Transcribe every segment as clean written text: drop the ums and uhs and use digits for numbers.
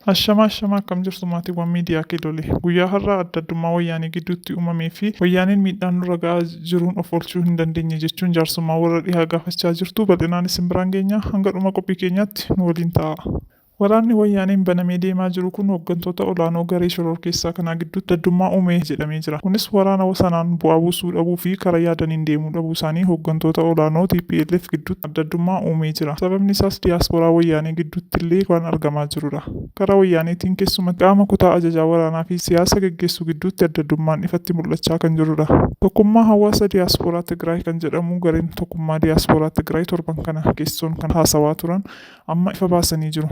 Ashamaa ashamaa akkam jirtu maatiiwwan miidiyaa Kiilolee. Guyyaa har'aa adda addummaa wayyaanee gidduutti uumamee fi wayyaaneen miidhaan nurra ga'aa jiruun of oolchuu hin dandeenye jechuun jaarsummaa warra dhihaa gaafachaa jirtu bal'inaan isin biraan geenya. Hanga dhuma qophii keenyaatti nu waliin ta'aa. Waraanni wayyaaneen banamee deemaa jiru kun hooggantoota olaanoo garee shororkeessaa kanaa gidduutti addummaa uume jedhamee jira. Kunis waraana sanaan bu'aa buusuu dhabuu fi karaa yaadaniin deemuu dhabuu isaanii hooggantoota olaanoo TPLF gidduutti adda addummaa uumee jira. Sababni isaas diyaasporaa wayyaanee gidduutti illee waan argamaa jirudha. Karaa wayyaaneetiin keessumatti qaama kutaa ajajaa waraanaa fi siyaasa geggeessuu gidduutti adda addummaan ifatti mul'achaa kan jirudha. Tokkummaa hawaasa diyaasporaa Tigraay kan jedhamu gareen tokkummaa diyaasporaa Tigraay torban kana keessoon kan haasawaa turan amma ifa baasanii jiru.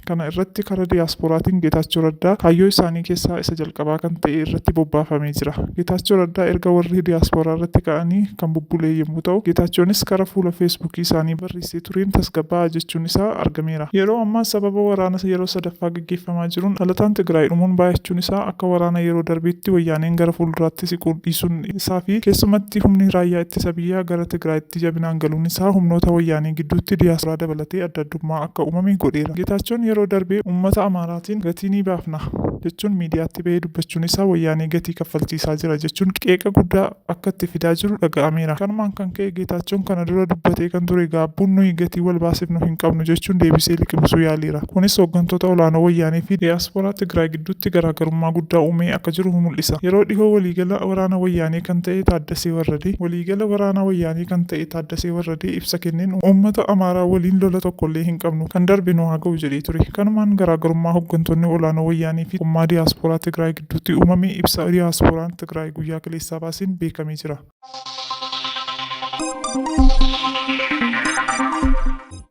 Kana irratti karaa diyaasporaatiin Geetaachoo Raddaa kaayyoo isaanii keessaa isa jalqabaa kan ta'e irratti bobbaafamee jira. Geetaachoo Raddaa erga warri diyaasporaa irratti ka'anii kan bubbulee yommuu ta'u, Geetaachoonis karaa fuula Feesbuukii isaanii barreessee tureen tasgabbaa'aa jechuun isaa argameera. Yeroo ammaa sababa waraana yeroo sadaffaa gaggeeffamaa jiruun dhalataan Tigraay dhumuun baay'achuun isaa akka waraana yeroo darbeetti wayyaaneen gara fuulduraatti siquu dhiisuun isaa fi keessumatti humni raayyaa ittisa biyyaa gara Tigraayitti jabinaan galuun isaa humnoota wayyaanee gidduutti diyaasporaa dabalatee adda addummaa akka uumame godheera. Geetaachoon yeroo darbee uummata Amaaraatiin gatii ni baafna jechuun miidiyaatti bahee dubbachuun isaa wayyaanee gatii kaffalchiisaa jira jechuun qeeqa guddaa akka itti fidaa jiru dhaga'ameera. Kanumaan kan ka'e Geetaachoon kana dura dubbatee kan ture gaabbuun nuyi gatii wal baasifnu hin qabnu jechuun deebisee liqimsuu yaaleera. Kunis hooggantoota olaanoo wayyaanee fi diyaasporaa Tigraay gidduutti garaagarummaa guddaa uumee akka jiru mul'isa. Yeroo dhihoo waliigala waraana wayyaanee kan ta'e Taaddasee Warradee waliigala waraana wayyaanee kan ta'e Taaddasee Warradee ibsa kenneen uummata Amaaraa waliin lola tokkollee hin qabnu kan darbe nu haa ga'u jedhee ture. Kanumaan garaagarummaa hooggantoonni olaanoo wayyaanee fi tokkummaa diyaasporaa Tigraay gidduutti uumame ibsa diyaasporaan Tigraay guyyaa kaleessaa baaseen beekamee jira.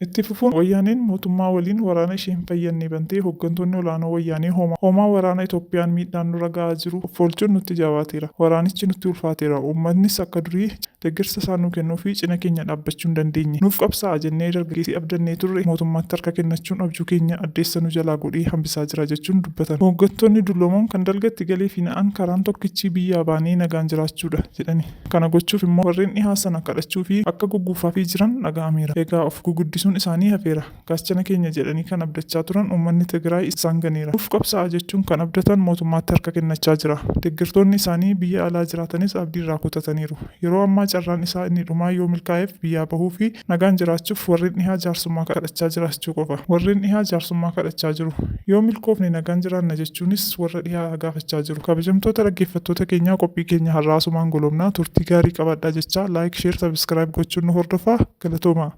Itti fufuun wayyaaneen mootummaa waliin waraana ishee hin fayyadne bantee hooggantoonni olaanoo wayyaanee homaa waraana Itoophiyaan miidhaan nurra ga'aa jiru of oolchuun nutti jabaateera. Waraanichi nutti ulfaateera. Uummannis akka durii deeggarsa isaa nuu kennuu fi cina keenya dhaabbachuu hin dandeenye. Nuuf qabsaa'a jennee dargaggeessi abdannee turre mootummaatti harka kennachuun abjuu keenya addeessa nu jalaa godhee hambisaa jira jechuun dubbatan. Hooggantoonni dulloomoon kan dalgatti galee fi na'an karaan tokkichi biyyaa baanee nagaan jiraachuudha jedhani. Kana gochuuf immoo warreen dhihaa sana kadhachuu fi akka gugguufaafii jiran dhaga'ameera. Egaa of guguddisuun isaanii hafeera. Gaachana keenya jedhanii kan abdachaa turan uummanni Tigraay isaan ganeera. Nuuf qabsaa'a jechuun kan abdatan mootummaatti harka kennachaa jira. Deeggartoonni isaanii biyya alaa jiraatanis abdii irraa kutataniiru. Yeroo ammaa carraan isaa inni dhumaa yoo milkaa'eef biyyaa bahuu fi nagaan jiraachuuf warreen dhihaa jaarsummaa kadhachaa jiraachuu qofa. Warreen dhihaa jaarsummaa kadhachaa jiru. Yoo milkoofne nagaan jiraanna jechuunis warra dhihaa gaafachaa jiru. Kabajamtoota dhaggeeffattoota keenyaa qophii keenya har'aa asumaan goolabnaa turtii gaarii qabaadhaa jechaa like, share, subscribe gochuun nu hordofaa. Galatoomaa.